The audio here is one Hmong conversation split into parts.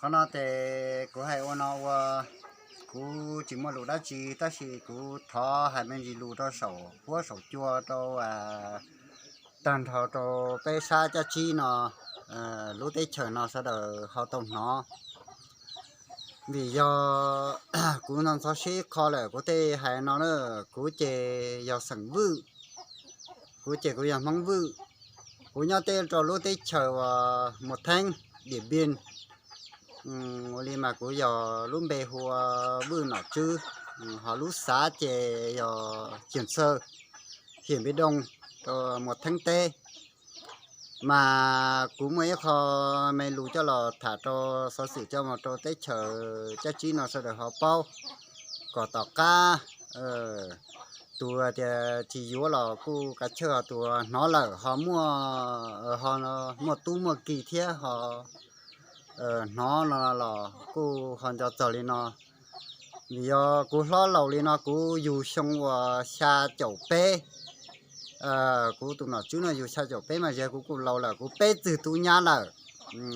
Qhov no ces kuv hais ua no ua, kuv tsis muaj lus dab tsi tab sis kuv thov hais me ntsis lus rau saum huab saum cua rau tag nrho rau peb sab caj tsib no, lub teb chaws no sawv daws ho tau hnov. Vim yog kuv no ntxhov siab ib qho lawm kuv thiaj hais no na. Kuv ces yog xeem Vwj, kuv ces kuv yog Hmoob Vwj. Kuv nyob teb rau lub teb chaws uas Muas Theeb, Diam Npia. Ua li mas kuv yog lub npe hu ua Vwj Nom Tswb, ho lub xav ces yog Ciam Xawj, hiam Npia Doo, rau Muas Theeb teb. Mas kuv muaj ib qho me lus coj los tham rau xov xwm coj mus rau teb chaws caj tsib no sawv daws ho paub, kom tom qab tus tias tsis yuav los kuj kav chawj, tus hnov lawm ho muaj, ho muaj tub muaj ki thiab ho hnov no los kuj ho nco txog li no. Vim yog kuv hlob laus li no kuv yug xyoo uas xya caum peb, kuv tus nom tswb no yug xya caum peb mas ziag kuv kuj laus lawm, kuv peb txwg tub nyab lawm.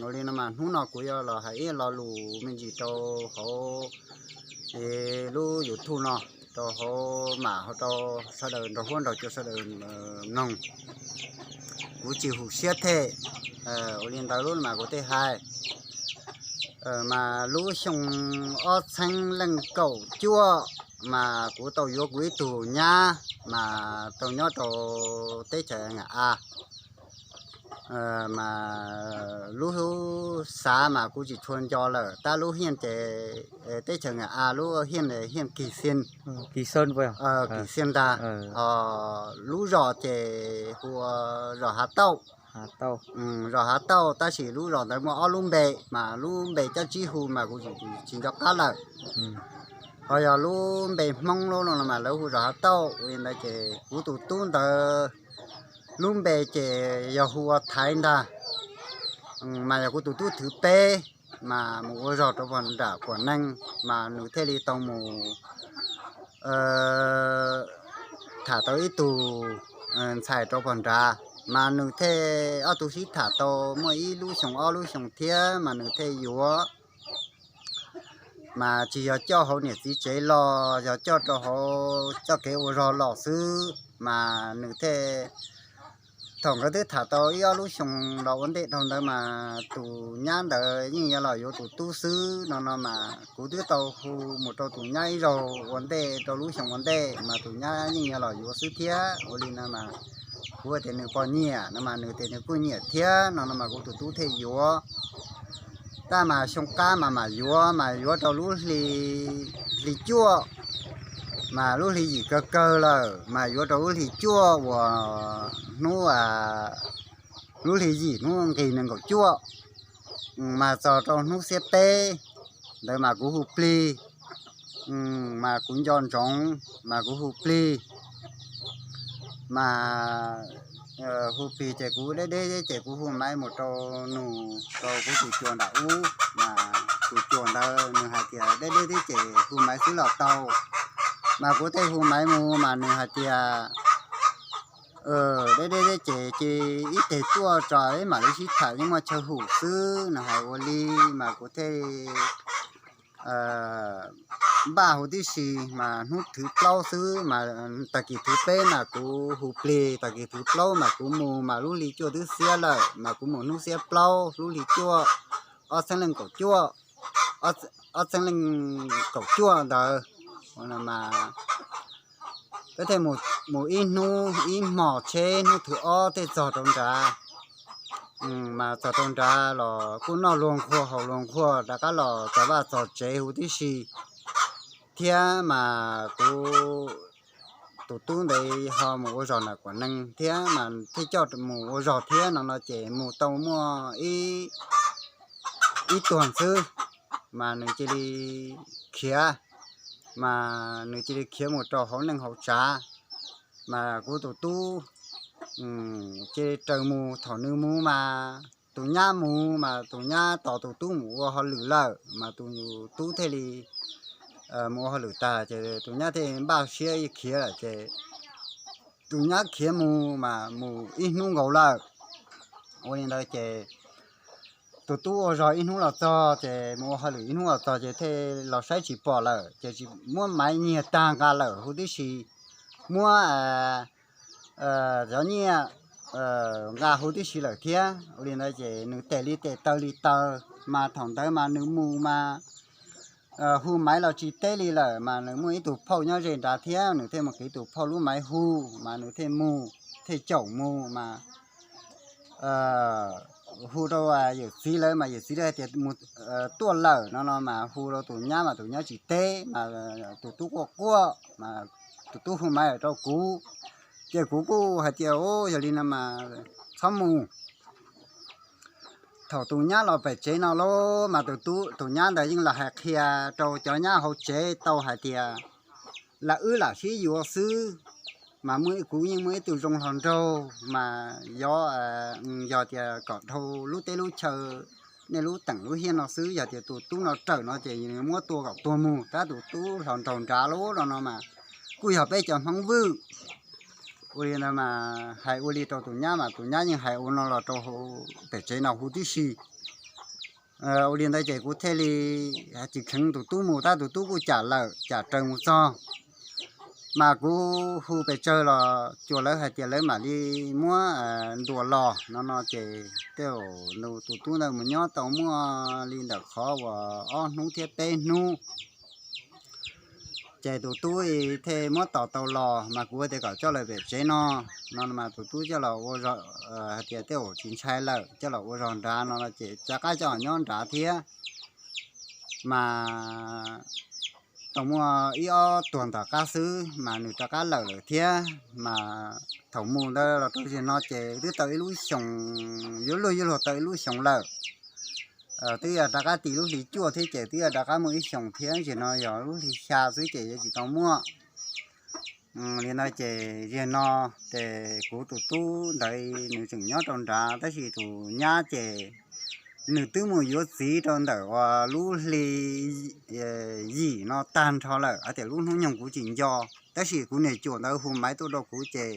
Ua li no mas hnub no kuv yuav los hais ib lo lus me ntsis rau hauv lub YouTube no, rau hauv mam ho rau sawv daws nraug huab nraug cua sawv daws mloog. Kuv tsis hum siab thiab. Ua li ntawd lub no mas kuv thiaj hais. Mas lub xyoo ob txheeb leej kaum cuaj mas kuv tau yuav kuv ib tug nyab mas tau nyob rau teb chaws Nga A. Mas lub xav mas kuv tsis tshua nco lawm tab lub hiaj ces teb chaws Nga A lub hiaj, hiaj Kis Xin, Kis Xin ntag. Ho lub zos ces hu ua zos Hav Tauj. Zos Hav Tauj tab sis lub zos ntawd muaj ob lub npe, mas lub npe caj tsib hu mas kuv tsis nco qab lawm. Ho yog lub npe Hmoob lub no mas lawv hu zos Hav Tauj. Ua li ntawd ces kuv tus tub ntawd lub npe ces yog hu ua Thaiv ntag. Mas yog kuv tus tub thwv peb mas mus ua zog rau pog nram Kuam Neeg mas nws thiaj li tau mus tham tau ib tug ntxhais rau pog nrad, mas nws thiaj ob tug sib tham tau muaj ib lub xyoo ob lub xyoo thiab mas nws thiaj yuav. Mas tsis yog coj hauv niam txiv tsev los, yog coj rau hauv txoj kev ua zog los xwb. Mas nws thiaj, thaum nkawd twb tham tau ib ob lub xyoo los ua ntej dhau ntawd mas tus nyab ntawd yeej yuav los yuav tus tub xwb no no mas kuv twb tau hu mus rau tus nyab ib zaug ua ntej rau lub xyoo ua ntej mas tus nyab yeej yuav los yuav xwb thiab. Ua li no mas kuv tias nws puas nyiam no mas nws tias nws kuj nyiam thiab no no mas kuv tus tub thiaj yuav. Tab mas xyoo qab mas mam yuav, mas yuav rau lub hli cuaj, mas lub hli yim kawg kawg lawm mas yuav rau lub hli cuaj uas hnub, lub hli yim hnub nqis nees nkaum cuaj, mas txog rau hnub xiab peb ntawd mas kuv hu plig, mas kuv nco ntsoov mas kuv hu plig. Mas hu plig ces kuv deb deb ces kuv hu maiv mus rau nus rau kuv tus cuas nram ub, mas tus cuas ntawd nws hais tias deb deb deb ces hu maiv xwb los tau. Mas kuv thiaj hu maiv mus mas nws hais tias deb deb deb ces cia ib teg tuaj tso mam li sib tham yeej muaj chaw hum xwb no. Hais ua li mas kuv thiaj npaj huv tib si, mas hnub thwv plaub xwb mas tag kis thwv peb mas kuv hu plig, tag kis thwv plaub mas kuv mus, mas lub hli cuaj twb xiab lawm mas kuv mus hnub xiab plaub lub hli cuaj, ob txhiab leej kaum cuaj, ob txhiab leej kaum cuaj ntawd. Mas peb thiaj mus ib hnub ib hmos tsheb, hnub thwv ob thiaj txog rau nrad. Mas txog rau nrad los kuj noj luag nqhuag haus luag nqhuag rov qab los txog vaj txog tsev huv tib si thiab. Mas kuv tus tub ntawd ho mus ua zog nram Kuam Neeg thiab mas thiaj coj mus ua zog thiab no no ces mus tau muaj ib tuag xwb mas nws cia li khiav, mas nws cia li khiav mus rau hauv neej hauv tsav. Mas kuv tus tub cia li raws mus, thaum nws mus mas tus nyab mus mas tus nyab tos tus tub mus ua hauj lwm lawm mas tus tub thiaj li mus ua hauj lwm tag ces tus nyab thiaj npaj siab khiav lawm ces tus nyab khiav mus mas mus ib hnub nkaus lawm. Ua li ntawd ces tus tub ua zog ib hnub los txog ces mus ua hauj lwm ib hnub los txog ces thiaj los saib tsis pom lawm ces tsis muab maiv nyiag tag nqa lawm huv tib si, muab cov nyiaj nqa huv tib si lawm thiab. Ua li ntawd ces nws tes li tes taw li taw, mas thaum ntawd mas nws mus mas hu maiv los tsis teb li lawm, mas nws muaj ib tug phauj nyob ze nrad thiab, nws thiaj mus qiv tus phauj lub maiv hu, mas nws thiaj mus, thiaj caum mus mas hu rau yawm txiv lawv, mas yawm txiv lawv hais tias mus tuaj lawm no no, mas hu rau tus nyab mas tus nyab tsis teb, mas tus tub quaj quaj, mas tus tub hu maiv rau kuv, ces kuv kuj hais tias, Yog li no mas txhob mus. Thaum tus nyab los pem tsev no lauj, mas tus tub, tus nyab ntawd yeej los hais qhia rau cov nyab hauv tsev tau hais tias, Lam wb lam sib yuav xwb, mas muaj, kuv yeej muaj ib tug zoo hluas nraug, mas yog, yog tias kom dhau lub teb lub chaw, nej lub teem lub hiab no xwb, yog tias tus tub no raws no ces muab tua kom tuag mus, tab tus tub hluas nraug nrad lauj no no mas kuj yog peb cov Hmoob Vwj. Ua li ntawd mas hais ua li rau tus nyab, mas tus nyab yeej hais ua no los rau pem tsev no huv tib si. Ua li ntawd ces kuv thiaj li tsis kheev tus tub mus, tab tus tub kuj cam lawm, cam raws mus txog. Mas kuv hu pes tsawg los cuas lawv hais tias lawv mam li muab ntuas los no no ces tej zaum tus tub ntawd mus nyob tau muaj li ntawm qhov uas ob hnub thiab peb hnub, ces tus tub thiaj muab tos tau los, mas kuv tias kom coj los pem tsev no no, mas tus tub coj los ua, hais tias tej zaum tsis ntshai lawm, coj los ua zog nrad no no ces rov qab coj los nyob nrad thiab. Mas tau muaj ib ob tuag tom qab xwb mas nws rov qab lawm lawm thiab. Mas thaum mus ntawd los rau zaum no ces twb tau ib lub xyoos, yuav luag yuav luag tau ib lub xyoos lawm. Twb yog rov qab tim lub hli cuaj thiab ces twb yog rov qab muaj ib xyoos thiab, zaum no yog lub hli xya xwb ces yuav tsis tau muaj. Li no ces zaum no ces kuv tus tub ntawd nws tseem nyob rau nrad, tab sis tus nyab ces nws twb mus yuav txiv rau ntawm uas lub hli yim no tag nrho lawm, hais tias lub hnub nyoog kuv tsis nco, tab sis kuv niag cuas ntawd hu maiv tuaj rau kuv ces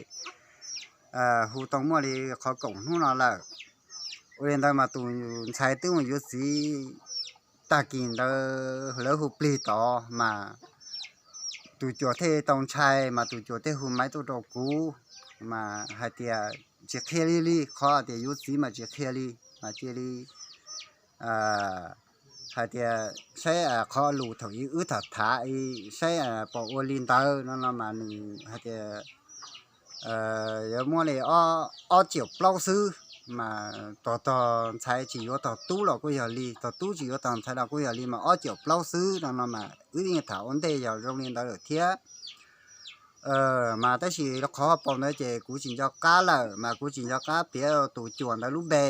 hu tau muaj li qhov kaum hnub no lawm. Ua li ntawd mas tus ntxhais twb mus yuav txiv tag kis ntawd lawv hu plig tod mas tus cuas thiaj tau ntshai, mas tus cuas thiaj hu maiv tuaj rau kuv, mas hais tias tsis qhia li li, qhov tias yuav txiv mas tsis qhia li, mas cia li hais tias saib qhov lus thaum ub wb tham tham saib pom ua li ntawd no no mas nws hais tias yuav muab li ob tsiaum plaub xwb, mas tog tog ntxhais tsis yuav tog tub los kuj yog li, tog tub tsis yuav tog ntxhais los kuj yog li, mas ob tsiaum plaub xwb no no mas wb yeej tham ua ntej yog zoo li ntawd lawm thiab. Mas tab sis qhov pom ntawd ces kuv tsis nco qab lawm, mas kuv tsis nco qab piav tus cuas ntawd lub npe,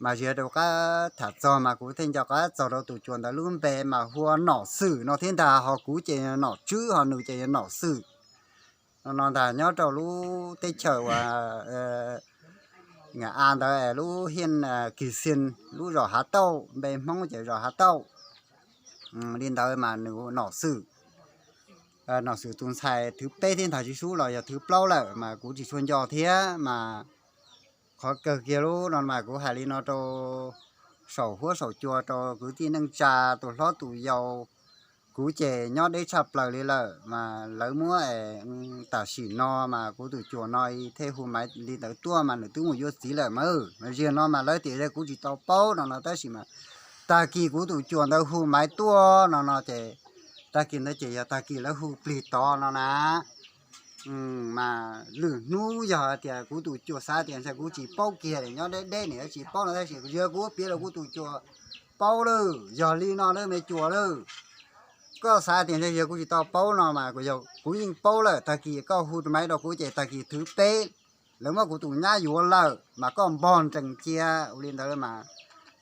mas ziag rau qab tham txog mas kuv thiaj nco qab txog rau tus cuas ntawd lub npe mas hu ua Nom Xwm no thiab ntag, ho kuv ces Nom Tswb, ho nws ces Nom Xwm no no ntag, nyob rau lub teb chaws uas nga a ntawd lub hiaj Kis Xin lub zos Hav Tauj, npe Hmoob ces zos Hav Tauj. Li ntawd mas nws Nom Xwm, Nom Xwm tus ntxhais thwv peb thiab ntag, tsis sub los yog thwv plaub lawm mas kuv tsis tshua nco thiab mas. Qhov kawg kiag lub no mas kuv hais li no rau saum huab saum cua rau kwv tij neej tsa, tus hlob tus yau, kuv ces nyob deb tshaj plaws li lawm mas lawv muab, tam sim no mas kuv tus cuas no thiaj hu maiv li ntawd tuaj mas nws twb mus yuav txiv lawm mas. Mas zaum no mas lawv tias kuv tsis tau paub no no tab sis mas tag kis kuv tus cuas ntawd hu maiv tuaj no no ces tag kis ntawd ces yog tag kis lawv hu plig tod no na. Mas lwm hnub yog tias kuv tus cuas xav tias ntshai kuv tsis paub kiag li, nyob deb deb nim tsis paub no tab sis yog kuv piav rau kuv tus cuas paub lawm, yog li no lawm me cuas lawm. Koj xav tias ntshai yog kuv tsis tau paub no mas kuv yeej paub lawm, tag kis koj hu maiv rau kuv ces tag kis thwv peb lawv muab kuv tus nyab yuav lawm mas koj npog nrees cia ua li ntawd mas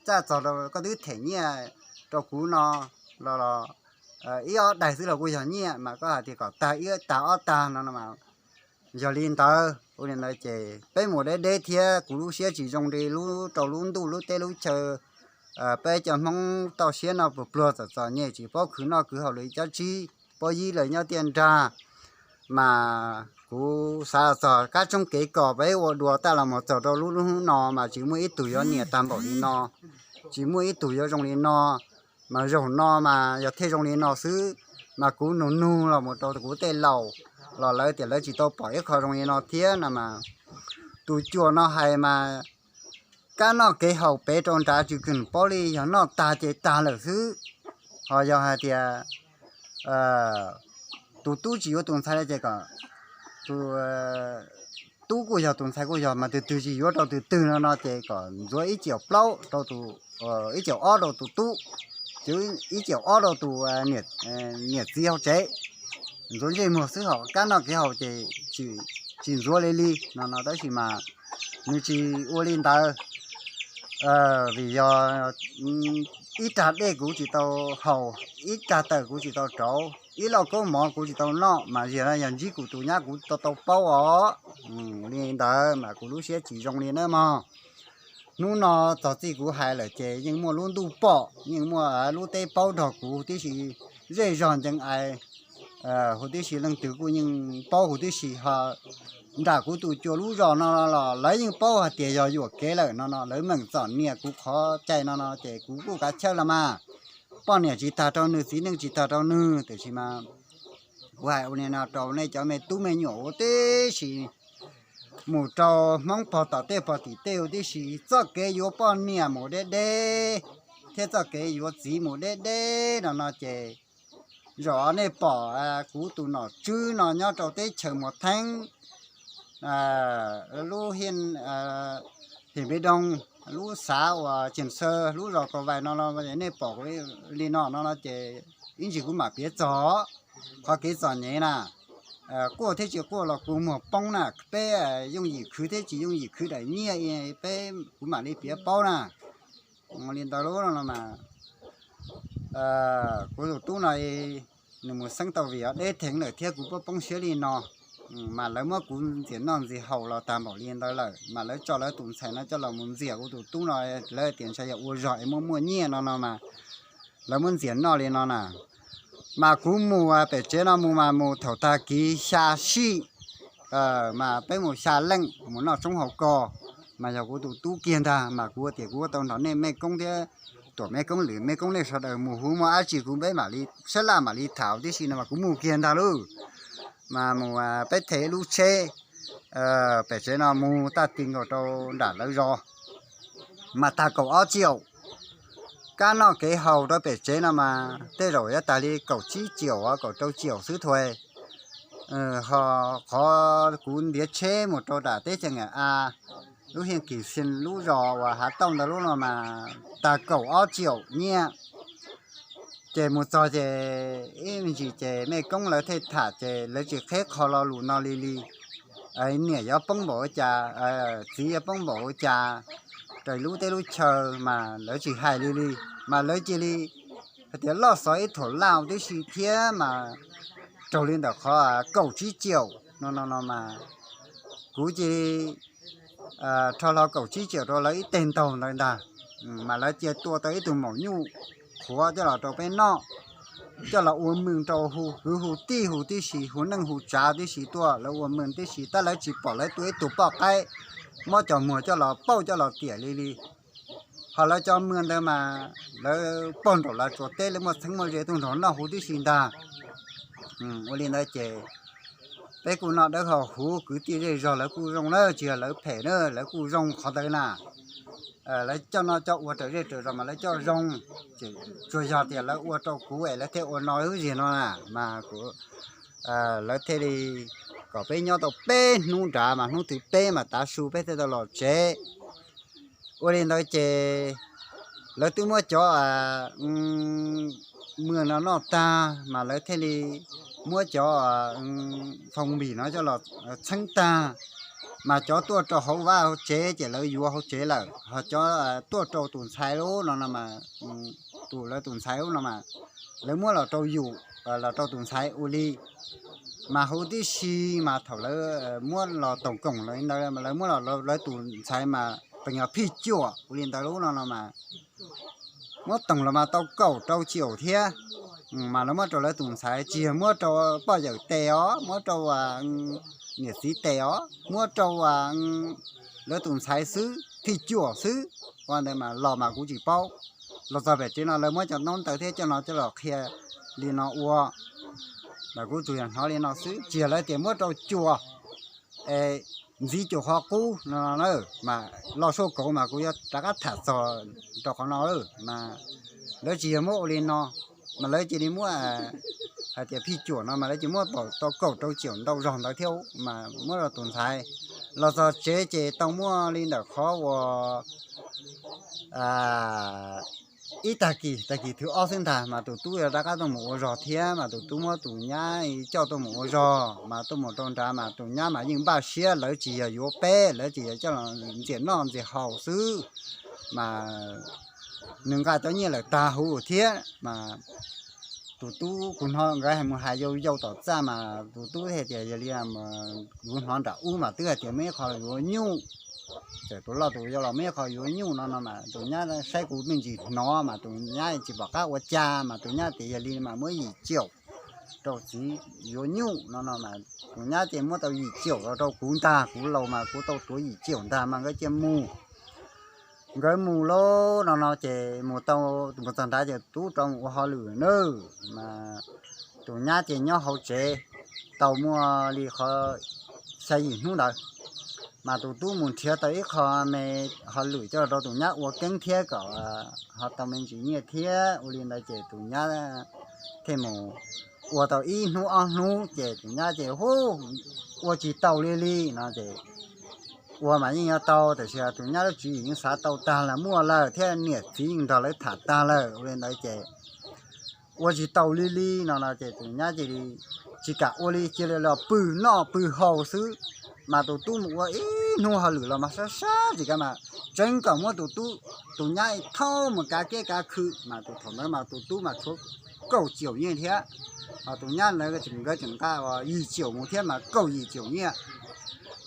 txaj txog rau koj twb them nyiaj rau kuv no los los ib ob daig xwb los kuj yog nyiaj mas koj hais tias kom tag ib tag ob tag no no mas yog li ntawd. Ua li ntawd ces peb mus deb deb thiab kuv lub siab tsis zoo li lub rau lub ntuj lub teb lub chaw. Peb cov Hmoob toj siab noj pluag pluag txom txom nyem tsis paub khwv noj khwv haus li cab tsib, paub yib lawv nyob tiaj nrag. Mas kuv xav txog kab tshoob kev kos peb ua dua taj los mus txog rau lub hnub no mas tsis muaj ib tug yuav niam tag npaum li no. tsis muaj ib tug yuav zoo li no. Mas zaum no mas yog thiaj zoo li no xwb, mas kuv nug nug los mus rau kuv tej laus los lawv tias lawv tsis tau pom ib qho zoo li no thiab no mas. Tus cuas no hais mas kab noj kev haus pem rau nrad tsis kws paub li, yog noj tag ces tag lawm xwb. Ho yog hais tias tus tub tsis yuav tus ntxhais li ces kom tus tub kuj yog tus ntxhais kuj yog mas tus twg tsis yuav rau tus twg no no ces kom ntxuav ib ciaum plaub rau tus, ib ciaum ob rau tus tub, ib ciaum ob rau tus niam txiv hauv tsev. Ntxuav ntsej muag xwb, ho kab noj kev haus ces tsis ntxuav li li no no. Tab sis mas nws tsis ua li ntawd, vim yog ib rag dej kuv tsis tau haus, ib rag taws kuv tsis tau rauv, ib lauj kaub mov kuv tsis tau noj, mas ziag no yog ntsib kuv tus nyab kuv tau tau paub os. Li ntawd mas kuv lub siab tsis zoo li nawb mog. Hnub no txog txij kuv hais lawm ces yeej muaj lub ntuj pom, yeej muaj lub teb paub nrog kuv tib si, zej zog ncees ais huv tib si, leej twg kuj yeej paub huv tib si. Ho nram kuv tus cuas lub zos no los lawv yeej paub hais tias yog yuam kev lawm no no, lawv meem txom nyem kuv qhov cai no no ces kuv kuj kav chawj los mas. Poj niam tsis tag rau nws, txiv neej tsis tag rau nws, tiam sis mas kuv hais ua li no rau nej cov me tub me nyuam huv tib si, mus rau Hmoob pog tom tej pog tim tej huv tib si, txoj kev yuav poj niam mus deb deb thiab txoj kev yuav txiv mus deb deb no no ces zaum nej pom kuv tus nom tswb no nyob rau teb chaws Muas Theeb, lub him Npe Doo, lub xav uas Tsiam Xaw, lub zos Kaum Vais no no, nej pom li no no no ces ib ntsis kuv mam piav txog qhov kev txom nyem na. Quaj thiab tsis quaj los kuv muag poob na, peb yooj yim khwv thiab tsis yooj yim khwv daim nyiaj, peb kuv mam li piav paub na. Li ntawd lub no mas kuv tus tub no nws mus xeeb tau vim deb theev lawm thiab kuv poob poob siab li no. Mas lawv muab kuv ntxias noj ntxias haus los tag npaum li ntawd lawm, mas lawv tso lawv tus ntxhais no coj los mus ntxias kuv tus tub no, lawv tias ntshai yog ua zog es muaj muaj nyiaj no no mas lawv muab ntxias noj li no na. Mas kuv mus pem tsev no mus mas mus thaum tag kis xya sij, mas peb mus xya leej mus noj tshoob hauv kos, mas yog kuv tus tub kiag ntag. Mas kuv tias kuv tau nrog nej mej koob thiab tuam mej koob lwm mej koob nej sawv daws mus huv muaj dab tsi kuv peb mam li sab laj mam li tham tib si no mas kuv mus kiag ntag lauj. Mas mus peb them lub tsheb pem tsev no mus tag ti nkaus rau nram lawv zos mas tag kaum ob tsiaum. Kab noj kev haus rau pem tsev no mas tej zaum yuav tag li kaum tsib tsiaum, kaum rau tsiaum xwb thuav. Ho qhov kuv ntiav tsheb mus rau nram teb chaws Nyab Laj, lub hiaj kim xi lub zos uas Hav Tauj ntawd lub no mas tag kaum ob tsiaum nyiaj. Ces mus txog ces ib me ntsis ces mej koob lawv thiaj tham ces lawv tsis qheb qho lo lus no li li. Niam yuav poob npaum ua cas, txiv yuav poob npaum ua cas, raws lub teb lub chaw mas lawv tsis hais li li, mas lawv cia li hais tias loj xov ib thaum laj tib si thiab mas raug li ntawm qhov kaum tsib tsiaum no no no mas kuv cia li rho hlo kaum tsib tsiaum rau lawv ib teg ntaug ntawd ntag. Mas lawv cia tua tau ib tug maum nyuj qhuav coj los rau peb noj, coj los ua mws rau hu kwv hu tij hu tib si, hu neej hu tsav tib si tuaj, lawv ua mws tib si tab lawv tsis pom lawv tua ib tug poj qaib, muab cov muag coj los pauj coj los tiam li li. Ho lawv cov mws ntawd mas lawv pog nraum lawv tsuas teb lawv muaj txheeb muaj ze tuaj nrog noj huv tib si ntag. Ua li ntawd ces peb kuj noj dawb ho huv, kwv tij zej zog lawv kuj zoo na, tsis yog lawv phem na, lawv kuj zoo qhov ntawd na. Lawv coj noj coj ua raws zej raws zos mas lawv coj zoo. Tsuas yog tias lawv ua rau kuv es lawv thiaj ua no lub ziag no na, mas kuv lawv thiaj li kom peb nyob tau peb hnub nrad mas hnub thib peb mas tav su peb thiaj tau los tsev. Ua li ntawd ces lawv twb muab cov mws no noj tag mas lawv thiaj li muab cov foo npim no coj los txheeb tag, mas cov tuaj rau hauv vaj hauv tsev ces lawv yuav hauv tsev lawm, ho cov tuaj rau tus ntxhais lub no no mas, tus lawv tus ntxhais lub no mas lawv muab los rau yus, los rau tus ntxhais ua li. Mas huv tib si mas thaum lawv muab los toom koom lawv ntawd mas lawv muab los lawv tus ntxhais mas pes nyuag phij cuam ua li ntawd lub no no mas muab toom los mas tau kaum rau tsiaum thiab. Mas lawv muab rau lawv tus ntxhais, tsis yog muab rau poj yawm tes os, muab rau niam txiv tes os, muab rau lawv tus ntxhais xwb. phij cuam xwb. Ua ntawd mas los mas kuv tsis paub. Los txog pem tsev no lawv muab cov noob ntawd thiab coj no coj los qhia li no ua, mas kuv tsuas yog hnov li no xwb. Tsis yog lawv tias muab rau cuam es ntxiv cuam qhov qub no no na, mas lo saj kauv mas kuv yuav rov qab tham txog rau qhov no, mas lawv tsis yog muab ua li no, mas lawv cia li muab hais tias phij cuam no mas lawv cia li muab tau kaum rau cuam ntau zog ntawd thiab, mas muab rau tus ntxhais. Los txog tsev ces tau muaj li ntawm qhov uas ib tag kis, tag kis thib ob xwb ntag mas tus tub yuav rov qab tuaj mus ua zog thiab, mas tus tub muab tus nyab coj tuaj mus ua zog, mas tuaj mus rau nrad mas tus nyab mas yeej npaj siab, lawv tsis yog yuav peb, lawv tsis yog coj los ntxias noj ntxias haus xwb, mas nws nqa cov nyiaj lawm tag huv thiab. Mas tus tub kuv hnov nkawd mus hais yau yau tom txaj mas tus tub hais tias yog li kuv hnov nram ub mas twb hais tias muaj ib qho yuav nyuj, txawm tus loj tus yau los muaj ib qho yuav nyuj no no mas tus nyab saib kuv me ntsis hnov mas tus nyab tsis pom qab ua cas mas tus nyab tias yog li mas muab yim caum rau txiv yuav nyuj no no mas tus nyab ces muab tau yim caum los rau kuv ntag, kuv laus mas kuv tau tuav yim caum ntag mas nkawd cia mus. Nkawd mus lawm no no ces mus tau mus txog nrad ces tub rov mus ua hauj lwm na, mas tus nyab ces nyob hauv tsev tau muaj li qhov xya yim hnub ntawd, mas tus tub mus nrhiav tau ib qho me hauj lwm coj los rau tus nyab ua keeb thiab kom ho tau me ntsis nyiaj thiab. Ua li ntawd ces tus nyab thiaj mus ua tau ib hnub ob hnub ces tus nyab ces hu ua tsis tau li li no ces ua mas yeej yuav tau, tiam sis tus nyab lub tswv yim yeej xav tau tag lawm, muaj lawm thiab niam txiv yeej nrog lawv tham tag lawm. Ua li ntawd ces ua tsis tau li li no no ces tus nyab cia li tsis kam ua li, cia li los pw noj pw haus xwb. Mas tus tub mus ua ib hnub hauj lwm los mas sab sab tsis kav mas tseev kom muab tus tub, tus nyab thauj mus kav kiab kav khw, mas tus thaum ntawd mas tus tub mas tshuav kaum caum nyiaj thiab, ho tus nyab ntawd nkawd tseem nqa yim caum mus thiab mas kaum yim caum nyiaj.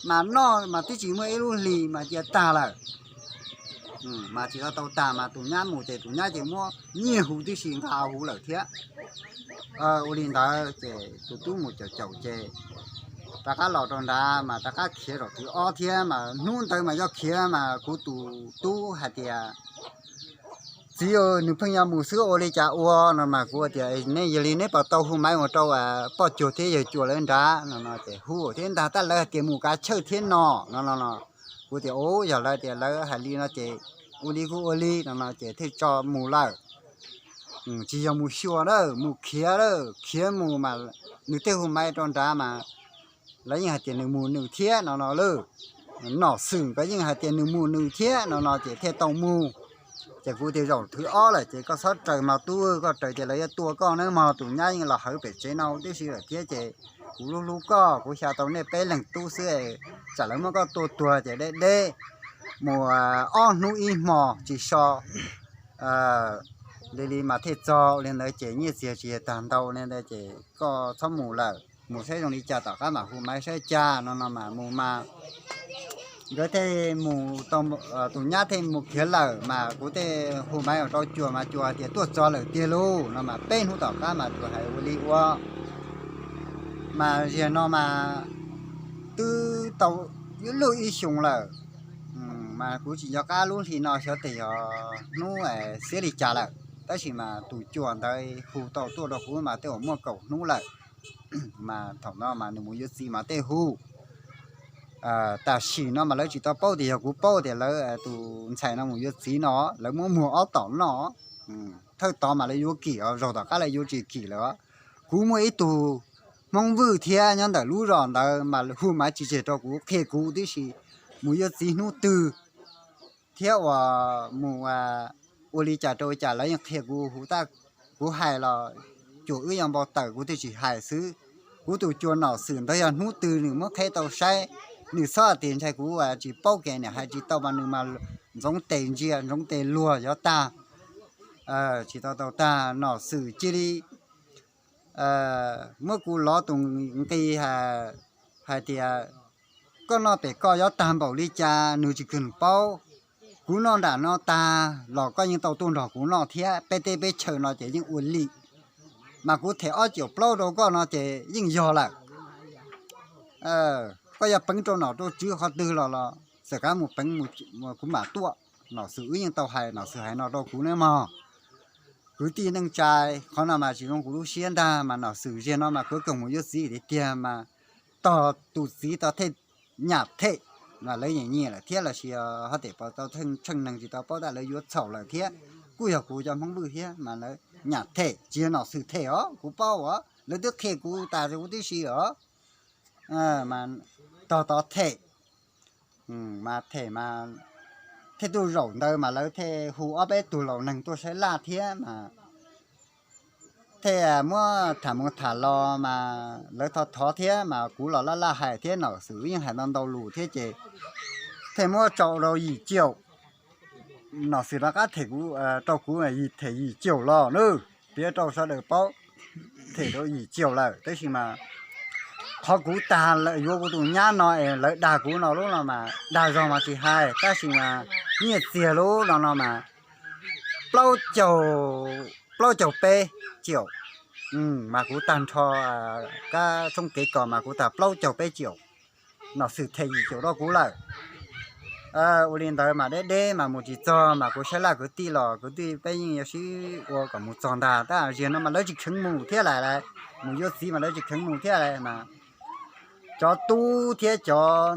Mas noj mas twb tsis muaj ib lub hlis mas cia tag lawm. Mas tsis tau tau tag mas tus nyab mus ces tus nyab ces muab nyiaj huv tib si nqa huv lawm thiab. Ua li ntawd ces tus tub mus caum caum ces rov qab los rau nrad mas rov qab khiav zaum thib ob thiab, mas hnub ntawd mas yog khiav mas kuv tus tub hais tias, txiv, nws pheej yuav mus xwb ua li cas ua no mas kuv tias, nej yog li neb puas tau hu maiv mus rau poj cuag thiab yawg cuag lawv nrad no no ces hu thiab ntag, tab lawv hais tias mus kav chawj thiab no no no. Kuv tias, u, yog lawv tias lawv hais li no ces ua li kuj ua li no no ces thiaj tso mus lawm. Tsis yog mus xyuas na, mus khiav lawm, khiav mus mas nws thiaj hu maiv rau nrad mas lawv yeej hais tias nws mus nws thiab no no lawm. Nom Xwm nkawd yeej hais tias nws mus nws thiab no no ces thiaj tau mus. Ces kuv tias, zaum thib ob lawm ces koj txhob raws mog tub, koj raws ces lawv yuav tua koj nawb mog. Tus nyab yeej los hawv pem tsev no tib si lawm thiab ces kuv hlub hlub koj, kuv xyaw tau nej peb leeg tub xwb, tsam lawv muab koj tua tuag ces deb deb mus ob hnub ib hmos tsis so li li mas thiaj txog. Li ntawd ces nyiaj txiag tsis yog tag ntau li ntawd ces koj txhob mus lawm, mus saib zoo li cas tom qab mam hu maiv saib cas no no mas mus mas nkawd thiaj mus, tus nyab thiaj mus khiav lawm mas kuv thiaj hu maiv rau cuag mas cuag tias tuaj txog lawm tiag lauj no mas peb hnub tom qab mas tus hais ua li ua mas ziag no mas twb tau ib lub ib xyoos lawm. Mas kuv tsis nco qab lub hli no xyov tes yog hnub xiab li cas lawm, tab sis mas tus cuag ntawd hu tau tuaj rau kuv mas tej uas muaj kaum hnub lawm. Mas thaum no mas nws mus yuav txiv mas tej hu tam sim no mas lawv tsis tau paub tias yog kuv paub tias lawv tus ntxhais no mus yuav txiv no, lawv muab muag ob tom noj. Thawj tod mas lawv yuav kim os, zaug tom qab lawv yuav tsis kim lawm. Kuv muaj ib tug Hmoob Vwj thiab nyob ntawm lub zos ntawd mas hu mas tsis tseg rau kuv, qhia kuv tib si mus yuav txiv hnub twg thiab uas mus ua li cas rau cas lawv yeej qhia kuv. Kuv hais los cuag wb yuav npau taws kuv thiaj tsis hais xwb. Kuv tus cuag Nom Xwm ntawd yog hnub twg nws muab qheb tau saib, nws txhob tias ntshai kuv tsis paub kev, nws hais tsis tau mas nws mas ntxoov tes ntsia ntxoov tes luag yuav tag. Tsis tau tau tag Nom Xwm cia li muab kuv lov tus nqi hais tias koj noj pem koj yuav tag npaum li cas nws tsis kawg paub. Kuv noj nram no tag los koj yeej tau tuaj nrog kuv noj thiab, peb teb peb chaw no ces yeej ua li. Mas kuv them ob caum plaub rau koj no ces yeej yog lawm. Koj yuav peev rau nom rau tswv qhov twg los los txawm kab mus peev, kuv mam tuaj. Nom Xwm wb yeej tau hais, Nom Xwm hais no rau kuv nawb mog. Kwv tij neej tsa, qhov no mas tsis zoo kuv lub siab ntag, mas Nom Xwm ziag no mas kuv koom mus yuav txiv tiag tiag mas tog tus txiv tau them, nyam them, mas lawv nyiam nyiam lawm thiab los sis ho tes pos tau tsheej neeg tsis tau paub tab lawv yuav txhaum lawm thiab. Kuj yog kuv cov Hmoob Vwj thiab mas lawv nyam them, tsis yog Nom Xwm them os, kuv paub os, lawv twb qhia kuv tas kuv tib si os. Tog tod them, mas them mas thiaj tuaj zaum ntawd mas lawv thiaj hu ob peb tug laus neeg tuaj saib laj thiab mas thiaj muab tham mus tham los mas lawv thov thov thiab mas kuv los laj laj hais thiab Nom Xwm yeej hais ntau ntau lus thiab ces thiaj muab tso rau yim caum. Nom Xwm rov qab them kuv, rau kuv them yim caum los na, piav rau sawv daws paub, them rau yim caum lawm tab sis mas qhov kuv tag lawm yuav kuv tus nyab no es lawv dag kuv no lub no mas dag zog mas tsis hais tab sis mas nyiaj txiag lub no no mas plaub caug, plaub caug peb caum, mas kuv tag nrho kab tshoob kev kos mas kuv tag plaub caug peb caum. Nom Xwm them yim caum rau kuv lawm. Ua li ntawd mas deb deb mas mus tsis txog mas kuv saib laj kwv tij los kwv tij peb yeej yuav sib ua kom mus txog ntag tab sis no mas lawv tsis kheev mus thiab lawm, mus yuav txiv mas lawv tsis kheev mus thiab lawm mas cov tub thiab cov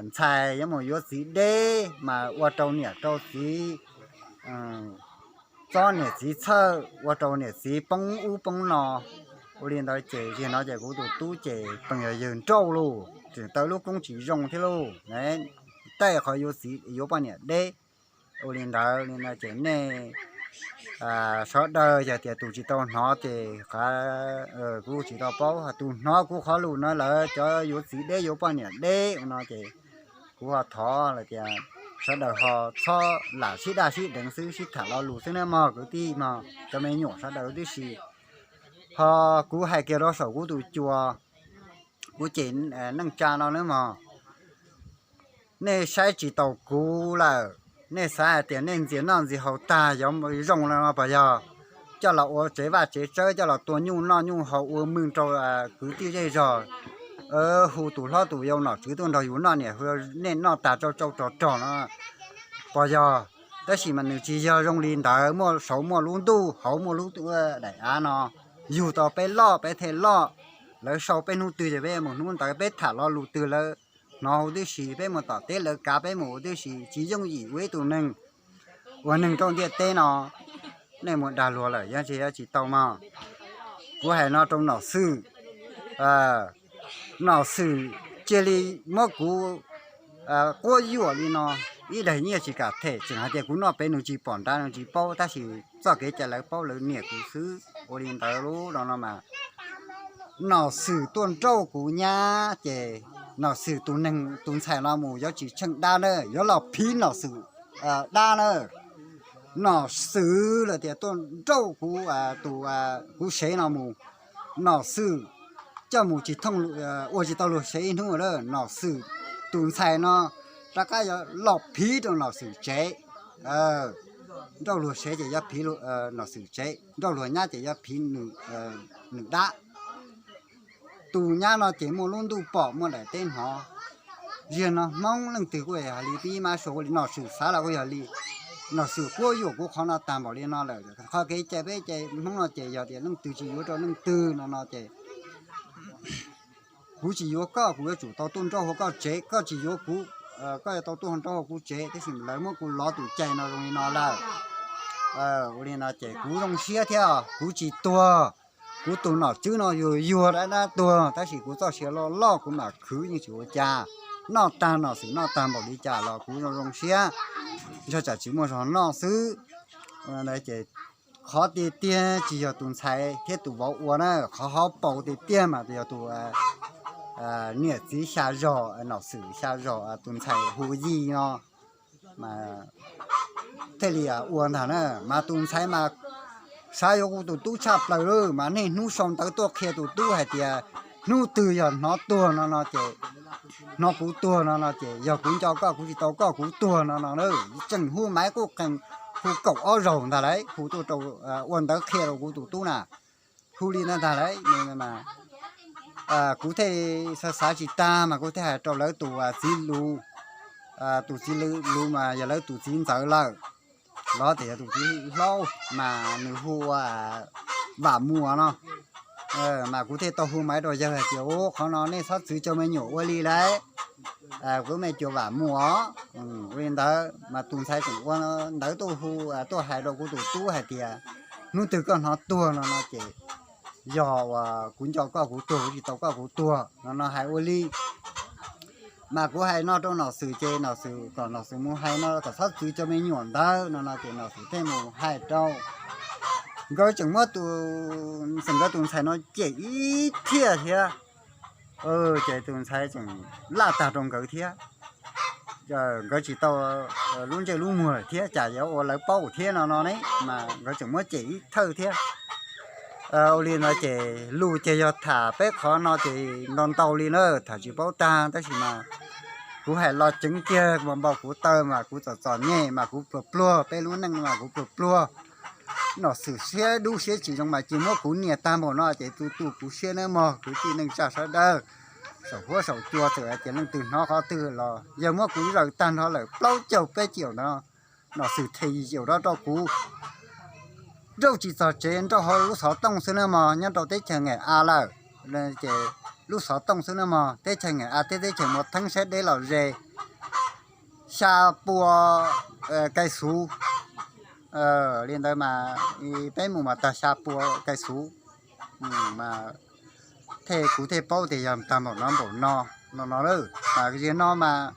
ntxhais yuav mus yuav txiv deb mas ua rau niam rau txiv txob niam txiv txhawj, ua rau niam txiv poob ub poob no. Ua li ntawd ces zaum no ces kuv tus tub ces pheej yog yawg nrauj lauj, tseem tau lub koob tsis zoo thiab lauj, tej qhov yuav txiv yuav poj niam deb. Ua li ntawd li no ces nej sawv daws yog tias tus tsis tau hnov ces kuv tsis tau paub, tus hnov kuv qhov lus no lawm cov yuav txiv deb yuav poj niam deb no ces kuv ho thov lawm tias sawv daws ho txhob lam sib daj sib deev xwb, sib tham lo lus xwb nawb mog kwv tij mog cov me nyuam sawv daws tib si. Ho kuv hais kiag rau saum kuv tus cua, kuv cem neej tsa no nawb mog. Nej saib tsis taus kuv lawm, nej xav hais tias nej ntxias noj ntxias haus tag yuav zoo no pos yog, coj los ua tsev vaj tsev tsawb, coj los tua nyuj noj nyuj haus ua mws rau kwv tij zej zog, hu tus hlob tus yau nom tswv tuaj nrog yus noj niam, nej noj tag tsau tsau rog rog no pos yog. Tab sis mas nws tsis yog zoo li ntawd, muaj saud muaj lub ntuj hauv muaj lub daim av no, yug tau peb loj peb thiaj loj. Lawv sau peb hnub twg ces peb mus hnub ntawd, peb tham lo lus twg lawv hnov huv tib si, peb mus tom teb lawv kav peb mus huv tib si, tsis yooj yim ua ib tug neeg ua neeg rau ntiaj teb no. Nej mus dag luag lawm yeej tsis tau mog. Kuv hais no rau Nom Xwm, Nom Xwm cia li muab kuv quab yuam li no, ib daim nyiaj tsis kam them, tseem hais tias kuv noj pem nws tsis pom nrad nws tsis paub, tab sis txoj kev cai lawv paub lawv niam kuv xwb. Ua li ntawd lub no no mas Nom Xwm tuaj nrauj kuv nyab ces Nom Xwm tus neeg tus ntxhais no mus yuav tsis tsheej dab na, yuav los phiv Nom Xwm dab na. Nom Xwm lawm tias tuaj nrauj kuv, tus, kuv sev no mus, Nom Xwm coj mus tsis thooj, ua tsis tau luag sev ib hnub lawm. Nom Xwm tus ntxhais no rov qab yuav los phiv rau Nom Xwm tsev. Nrauj luag sev ces yuav phiv Nom Xwm tsev, nrauj luag nyab ces yuav phiv nws dab. Tus nyab no ces muaj lub ntuj pom muaj daim teb hnov. Ziag no Hmoob leej twg kuj yog li, pib mab sua ua li, Nom Xwm xav los kuj yog li. Nom Xwm quab yuam kuv qhov no tag npaum li no lawm. Qhov kev cai peb cai Hmoob no ces yog tias leej twg tsis yuav rau leej twg no no ces kuv tsis yuav koj, kuv yuav tsum tau tuaj nrauj hauv koj tsev, koj tsis yuav kuv, koj yuav tau tuaj nrauj hauv kuv tsev. Tab sis lawv muab kuv lov tus cai no zoo li no lawm. Ua li no ces kuv zoo siab thiab, kuv tsis tuag. Kuv tus nom tswb no yuag yuag dab dab tuag, tab sis kuv txoj sia loj loj kuv mam khwv yeej tsis ua cas. Noj tag Nom Xwm noj tag npaum li cas los kuv zoo zoo siab, ntshe tsam tsis muaj zog noj xwb. Ces qhov tiag tiag tsis yog tus ntxhais thiab tus vauv ua na, qhov hauv paus tiag tiag mas yog tus niam txiv xya zog, Nom Xwm xya zog, tus ntxhais hu Yij no thiaj li ua ntag na. Mas tus ntxhais mas xav yuav kuv tus tub tshaj plaws lawm, mas niaj hnub sau ntawv tuaj qhia tus tub hais tias hnub twg yog hnov tuag no no ces, hnov kuv tuag no no ces yog kuv nco koj, kuv tsis tau koj kuv tuag no no na. Tseem hu maiv quj qees, hu kaum ob zaug ntag lauj, hu tuaj rau, ua ntawv qhia rau kuv tus tub na. Hu li ntawd ntag lauj. Kuv thiaj xav xav tsis tag mas kuv thiaj hais rau lawv tus txiv lus, tus txiv lus mas yog lawv tus txiv ntxawm lawm, los tias yog tus txiv hlob mas nws hu ua Vam Muas no. Mas kuv thiaj tau hu maiv rau yawg hais tias, Ub, qhov no nej txhob txwv cov me nyuam ua li lawm, kuv me cuas Vam Muas. Ua li ntawd mas tus ntxhais tseem ua ntawv tuaj hu, tuaj hais rau kuv tus tub hais tias, Hnub twg koj hnov tuag no no ces yog uas kuv nco koj kuv tuag, kuv tsis tau koj kuv tuag no no hais ua li. Mas kuv hais no rau Nom Xwm ces Nom Xwm kom Nom Xwm mus hais no kom txhob txwv cov me nyuam ntawd no no ces Nom Xwm thiaj mus hais rau. Nkawd tseem muab tus, txawm nkawd tus ntxhais no cem ib thiaj thiab. Ces tus ntxhais tseem laj tag rau nkawd thiab. Nkawd tsis tau lub ntsej lub muag lawm thiab, cas yuav ua lawv paub thiab no no ne, mas nkawd tseem muab cem ib thawj thiab. Ua li no ces lus ces yog tham peb qhov no ces ntau ntau li na, tham tsis paub tag, tab sis mas kuv hais los ceev kiag mas npau kuv taw mas kuv txom txom nyem mas kuv pluag pluag, peb lub neej mas kuv pluag pluag. Nom Xwm siab dub siab tsis zoo mas cia muab kuv nias tag npaum no ces tu tu kuv siab nawb mog kwv tij neej tsa sawv daws. Saum huab saum cua txawm hais tias leej twg hnov qhov twg los yog muab kuv zawm tag nrho lawm plaub caug peb caum ntawd, Nom Xwm them yim caum rov rau kuv. Nrauj tsis txog tsev, nrauj hauv lub xov tooj xwb nawb mog, nyob rau teb chaws Ngaim A lawm. Ces lub xov tooj xwb nawb mog, teb chaws Ngaim A thiab teb chaws Muas Theeb sab deb los ze xya pua kais xuv. Li ntawd mas peb mus mas tag xya pua kais xuv. Thiaj kuv thiaj paub tias yog tag npaum no npaum no no no lawm. Mas zim no mas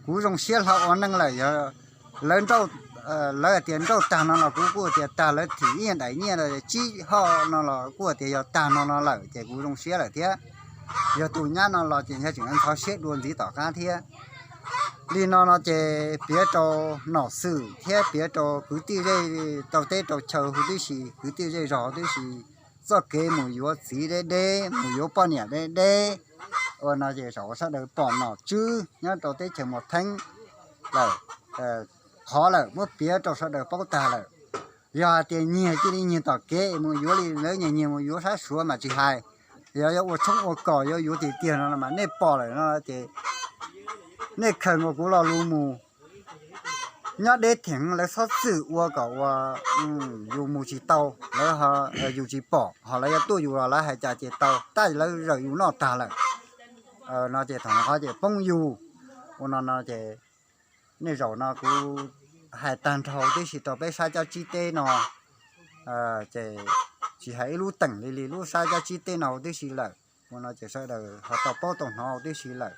kuv zoo siab hlo ua neej lawm, yog lawv, lawv hais tias nrauj tag no los kuv kuj tias tag, lawv thim ib nyuag daim nyiaj tsib hoj no los kuj tias yog tag no no lawm ces kuv zoo siab lawm thiab. Yog tus nyab no los ces yog tseem ntxhov siab dua ntxiv tom qab thiab. Li no no ces piav rau Nom Xwm thiab piav rau kwv tij zej rau teb rau chaw huv tib si, kwv tij zej zog huv tib si, txoj kev mus yuav txiv deb deb, mus yuav poj niam deb deb, ua no ces zaum sawv daws pom nom tswb nyob rau teb chaws Muas Theeb lawm, qhov lawm muab piav rau sawv daws paub tag lawm. Yog hais tias nyiag cia li nyiag tom kev mus yuav li lawv nyiag nyiag mus yuav sab Suav mas tsis hais, yog yuav ua tshoob ua kos yuav yuav tiag tiag no mas nej pom lawm no ces nej khaws nkaus kuv lo lus mus. Nyob deb theem lawv txhob txwm ua kom ua yus mus tsis tau, lawv, yus tsis pom ho lawv yuav tuaj yus los lawv hais cas ces tau, tab lawv zawm yus noj tag lawm no ces thaum no qhov ces poob yus. Ua no no ces nej zaum no kuv hais tag nrho tib si rau peb sab cov tsib teb no, ces tsis hais ib lub teem li li lub sab cov tsib teb no huv tib si lawm. Ua no ces sawv daws ho tau paub tau hnov huv tib si lawm.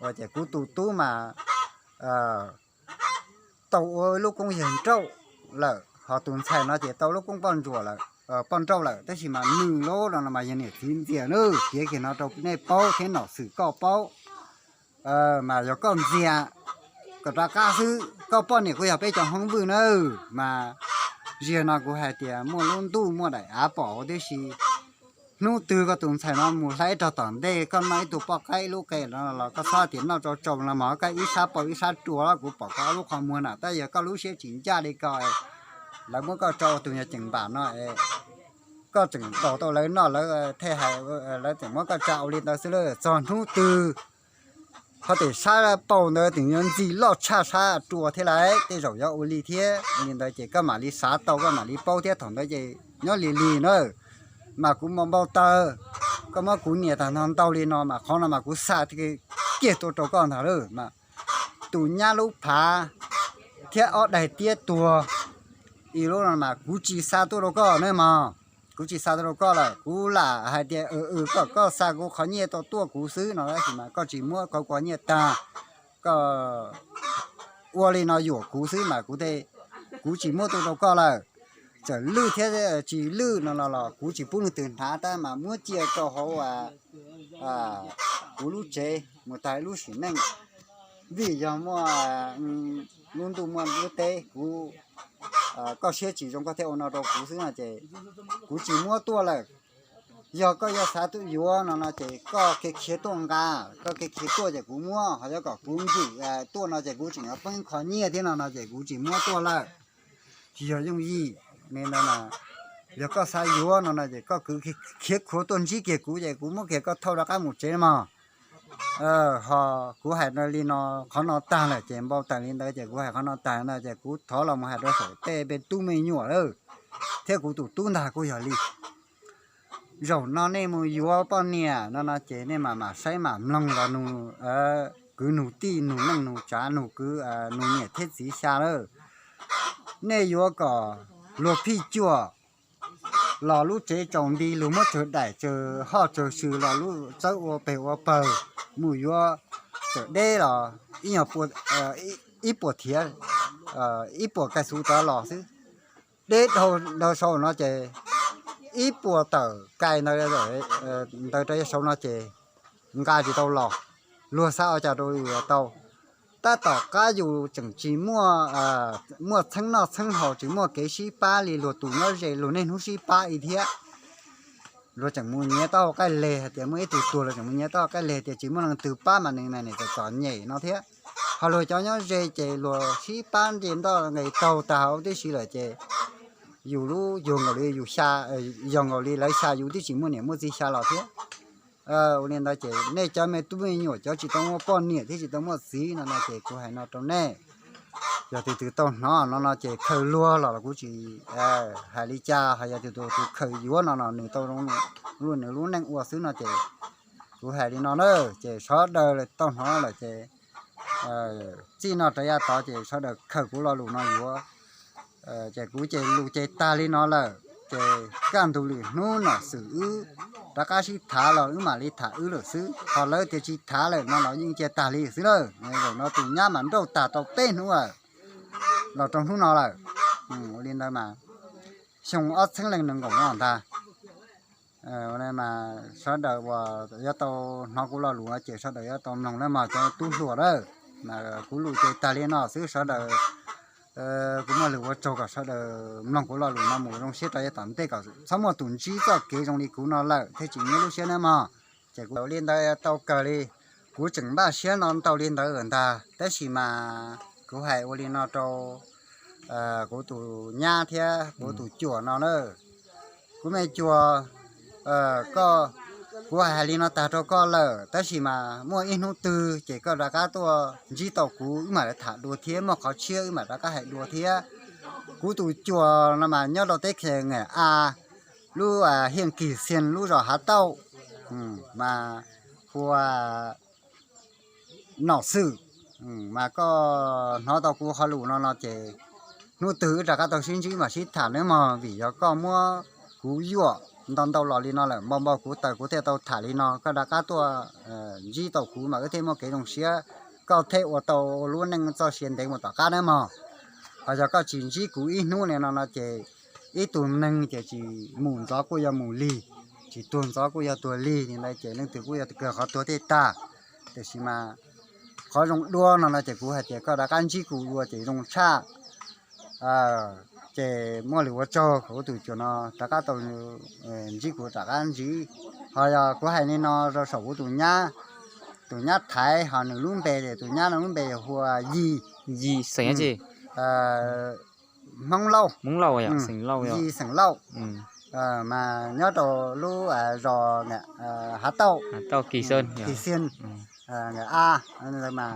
Ua ces kuv tus tub mas tau ua lub koob yawg nrauj lawm, ho tus ntxhais no ces tau lub koob poj ntsuam lawm, poj nrauj lawm, tab sis mas nws lub no no mas yog niam txiv ntxias na, piav kiag no rau nej paub thiab Nom Xwm koj paub. Mas yog koj ntxias kom rov qab xwb, koj poj niam kuj yog peb cov hmoob vwj na. Mas ziag no kuv hais tias muaj lub ntuj muaj daim av pom huv tib si. Hnub twg koj tus ntxhais no mus hlais rau tom ntej, koj noj ib tug poj qaib ib lub qe no los koj txhob tias noj tsau tsau no mog, koj ib sab paum ib sab rua los kuv pom koj ob lub qhov muag na, tab yog koj lub siab tsis ncaj li ko, lawv muab koj tso ua tus nyuag ceem npam no es koj tseem daus tau lawv noj, lawv thiaj hais, lawv tseem muab koj tsa ua li ntawd xwb lawm. Txog hnub twg qhov tias sab paum ntawd tseem yuav ntxi loj tshaj sab rua thiab lauj, tej zaum yuav ua li thiab. Ua li ntawd ces koj mam li xav tau, koj mam li paub thiab, thaum ntawd ces nyob lig lig na. Mas kuv npau npau taws, koj muab kuv nias tag nrho ntau li no mas qhov no mas kuv xa kiag tuaj rau koj ntag lauj. Mas tus nyab lub phav thiab ob daig tiab tuag ib lub no mas kuv tsis xa tuaj rau koj ne mog. Kuv tsis xa tuaj rau koj lawm, kuv lam hais tias kom koj xa kuv qhov nyiaj tau tuaj kuv xwb no, tab sis mas koj tsis muab, koj kuv nyiaj tag, koj ua li no yuam kuv xwb mas kuv, kuv tsis muab tuaj rau koj lawm. Txawm lwj thiab tsis lwj no los kuv tsis pub leej twg hnav, tab mas muab cia rau hauv kuv lub tsev mus tag lub sim neej. Vim yog muaj lub ntuj muaj lub teb, kuv, koj siab tsis zoo koj thiaj ua no rau kuv xwb no ces kuv tsis muab tuaj lawm. Yog koj yuav xav tuaj yuav no no ces koj khiav khiav tuaj nqa, koj khiav khiav tuaj ces kuv muab, ho yuav kom kuv nkim tuaj no ces kuv tseem yuav poob qhov nyiaj thiab no no ces kuv tsis muab tuaj lawm. Tsis yog yooj yim li ntawd. Yog koj xav yuav no no ces koj kwv khiav khuav tuaj ntsib kiag kuv ces kuv muab kiag koj thauj rov qab mus tsev mog. Ho kuv hais li no, qhov no tag lawm ces npau taws li ntawd ces kuv hais qhov no tag no ces kuv thov los mus hais rau saum tej me tub me nyuam lawm, thiab kuv tus tub ntag kuj yog li. Zaum no nej mus yuav poj niam no no ces nej mam mam saib mam mloog los nug kwv nug tij nug neej nug tsav nug kwv nug niam thiab txiv xya lawm. Nej yuav kom luag phij cuam los lub tsev tsaus nti, luag muab tsawg daim tsawg hoj tsawg sw los lub txawb ua peg ua pawg, mus yuav txawm deb los ib nyuag ib puas thiav, ib puas kais xuv tod los xwb. Deb dhau sau no ces ib puas tawm kais ntawd rau sau no ces nqa tsis tau los, luag xav ua cas rau yus los tau. Tab tom qab yus tseem tsis muaj, muaj txheeb noj txheeb haus, tsis muaj kev sib pab li luag tus nyob ze, luag niaj hnub sib pab li thiab. Luag tseem mus nyiav taub hau qaij leg hais tias muaj ib tug tuag luag tseem mus nyiav taub hau qaij leg tias tsis muaj leej twg pab mas nws mas nws txom txom nyem no thiab. Ho luag cov nyob ze ces luag sib pab nce ntoj nqes taug tag huv tib si lawm ces yus lub yug nkaus li yus xya, yog nkaus li lawv xya yus twb tsis muaj niam muaj txiv xya los thiab. Ua li ntawd ces nej cov me tub me nyuam cov tsis tau muaj poj niam thiab tsis tau muaj txiv no no ces kuv hais no rau nej, yog tus twg tau hnov no no ces khaws luag los kuv tsis hais li cas, ho yog tus tus khaws yuav no no nws tau zoo nws lub neej ua xwb no ces kuv hais li no na, ces sawv daws tau hnov lawm ces txij no rov yav tod ces sawv daws khaws kuv lo lus no yuav. Ces kuv ces lus ces tag li no lawm ces kaj ntug lwm hnub nom xwm wb rov qab sib tham los wb mam li tham wb lawm xwb, ho lawv tias tsis tham lawm no los yeej cia tag li xwb lawm. Zaum no tus nyab mas nrauj tag tau peb hnub lawm los rau hnub no lawm. Ua li ntawd mas xyoo ob txhiab leej nees nkaum no ntag. Sawv daws uas yuav tau hnov kuv lo lus no ces sawv daws yuav tau mloog nawb mog cov tub hluas lawm. Kuv lus ces tag li no xwb sawv daws, kuv muaj lus ua tsaug kom sawv daws mloog kuv lo lus no mus zoo siab rau yav tom ntej kom txhob muaj tus ntsib txoj kev zoo li kuv no lawm thiaj tsis nyuaj lub siab nawb mog. Ces kuv ua li ntawd tau kawg li, kuv tseem npaj siab no ntau li ntawd lawm ntag tab sis mas kuv hais ua li no rau kuv tus nyab thiab kuv tus cuam no na. Kuv me cuam, koj, kuv hais hais li no tag rau koj lawm tab sis mas muaj ib hnub twg ces koj rov qab tuaj ntsib tau kuv wb mam li tham dua thiab, muaj qhov tshiab wb mam rov qab hais dua thiab. Kuv tus cuam no mas nyob rau teb chaws Ngam A, lub Hiaj Kis Xiaj lub zos Hav Tauj, mas hu ua Nom Xwm, mas koj hnov tau kuv qhov lus no no ces hnub twg wb rov qab tau sib ntsib mam sib tham nawb mog, vim yog koj muab kuv yuam ntau ntau los li no lawm, npau npau kuv taws kuv thiaj tau tham li no, koj rov qab tuaj ntsib tau kuv mas wb thiaj muaj kev zoo siab, koj thiaj ua tau lub neej txoj sia ntev mus tom qab nawb mog. Ho yog koj tsis ntsib kuv ib hnub li no no ces ib tug neeg ces tsis mus ntxov kuj yog mus lig, tsis tuag ntxov kuj yog tuag lig li ntawd ces leej twg kuj yog kawg qhov tuag thiaj tag. Tiam sis mas qhov zoo dua no no ces kuv hais tias koj rov qab ntsib kuv dua ces zoo tshaj. Ces muaj lus ua tsaug kom kuv tus cuam no rov qab tau ntsib kuv rov qab ntsib. Ho yog kuv hais li no rau saum kuv tus nyab, tus nyab Thaiv, ho nws lub npe, tus nyab no lub npe hu ua Yis, Yis xeem Hmoob Lauj, Yis xeem Lauj, mas nyob rau lub zos Hav Tauj, Kis Xiaj, Ngam A.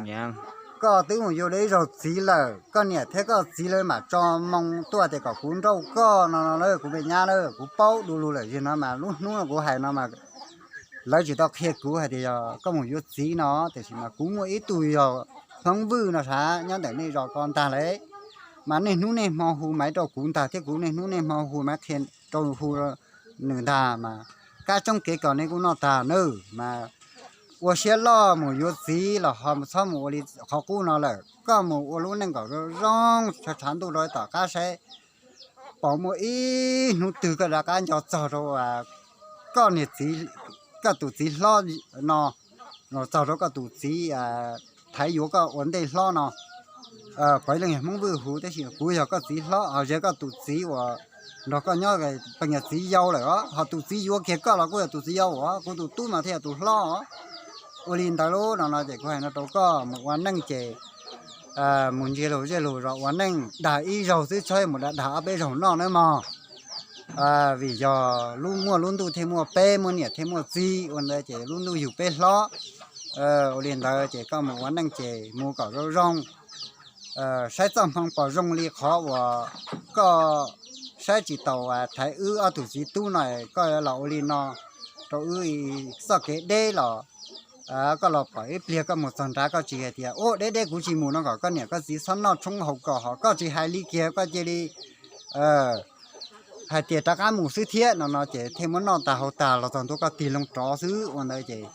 Koj twb mus yuav dua ib zaug txiv lawm, koj niam thiab koj txiv lawv mam tso moo tuaj tias kom kuv nrauj koj no no na kuv me nyab na, kuv paub du lug lawm. Yog no mas lub hnub no kuv hais no mas lawv tsis tau qhia kuv hais tias yog koj mus yuav txiv no, tiam sis mas kuv muaj ib tug yog Hmoob Vwj no sav nyob ntawm nej zos ko ntag lauj, mas niaj hnub niaj hmo hu maiv rau kuv ntag thiab kuv niaj hnub niaj hmo hu maiv qhia rau hu nws ntag mas kab tsoob kev kos nej kuj noj tag nawb mas ua siab loj mus yuav txiv los ho txhob mus ua li qhov qub no lawm, koj mus ua lub neej kom zoo zoo tshav ntuj rau tom qab saib puas muaj ib hnub twg koj rov qab nco txog rau koj niag txiv, koj tus txiv hlob no, txog rau koj tus txiv Thaiv yuav koj ua ntej hlob no. Puav leej yog Hmoob Vwj hu tab sis kuv yog koj txiv hlob, ho yog koj tus txiv uas nrog koj nyob pes yog txiv yau lawm os, ho tus txiv yuav kiag koj los kuj yog tus txiv yau os, kuv tus tub mas thiaj yog tus hlob os. Ua li ntawd lub no no ces kuv hais no rau koj, mus ua neej ces mus ntsia lus zej lus zos ua neej dag ib zaug xwb, txhob mus dag dag ob peb zaug noj nawb mog. Vim yog lub muaj lub ntuj thiaj muaj peb, muaj niam thiaj muaj txiv, ua ntawd ces lub ntuj yug peb hlob. Ua li ntawd ces koj mus ua neej ces mus kom zoo zoo, saib txoj hmoo pom zoo li qhov uas koj saib tsis taus thaiv wb ob tug txiv tub no, koj los ua li no rau wb txoj kev deb los koj los pom ib pliag koj mus txog nrad koj tsis hais tias ua deb deb kuv tsis mus no kom koj niam koj txiv txhob noj tshoob haus kom ho koj tsis hais li kiag koj cia li hais tias rov qab mus xwb thiab no no ces thiaj muab noj tag haus tag los txog ntua koj tig loo rov xwb ua ntawd ces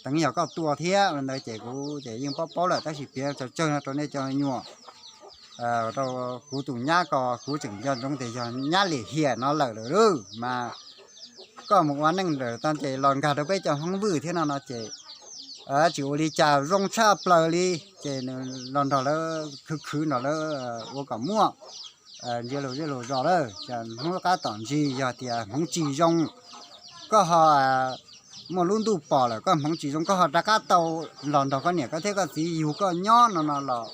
teev yog koj tua thiab ua ntawd ces kuv ces yeej paub paub lawm tab sis piav tso tsawg no rau nej cov me nyuam, rau kuv tus nyab ko kuv tseem nco ntsoov tias yog nyab lim hiam no lawm lawm mas koj mus ua neej ntawm tau ces los nkag rau peb cov Hmoob Vwj thiab no no ces tsis ua li cas zoo tshaj plaws li ces nws los nrog lawv khwv khwv nrog lawv ua kom muaj ntsia lus zej lus zos lawm. Hnub qab tom ntsis yog tias hmoov tsis zoo, koj ho muaj lub ntuj pom lawm koj hmoov tsis zoo koj ho rov qab tau los nrog koj niam koj thiab koj txiv yug koj nyob no no los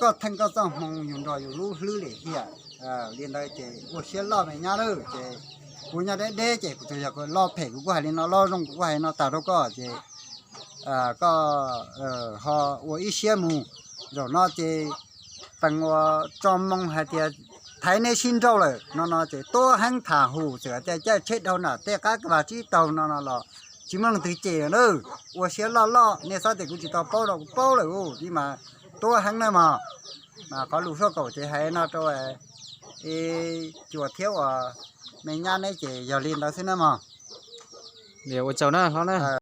koj theej koj txoj hmoo yug nrog yus lub hlwb lim hiam li ntawd ces ua siab loj me nyab lawm ces kuv nyob deb deb ces kuv tsuas yog loj phem kuv kuj hais li no, loj zoo kuv kuj hais li no tas rau koj ces koj ho ua ib siab mus. Zaum no ces teem uas tso moo hais tias thaiv neb sib nrauj lawm no no ces tuab heev tham hum txawm tias caij tsheb dhau nram tej qab ka vas tsib taug no no los tsis muaj leej twg cem na. Ua siab loj loj nej xav tias kuv tsis tau paub rau kuv paub lawm ub mas tuab heev na mog. Mas qhov lus suaj kaum ces hais no rau cuas thiab uas me nyab neb ces yog li ntawd xwb na mog. Ua tsaug na hlob na.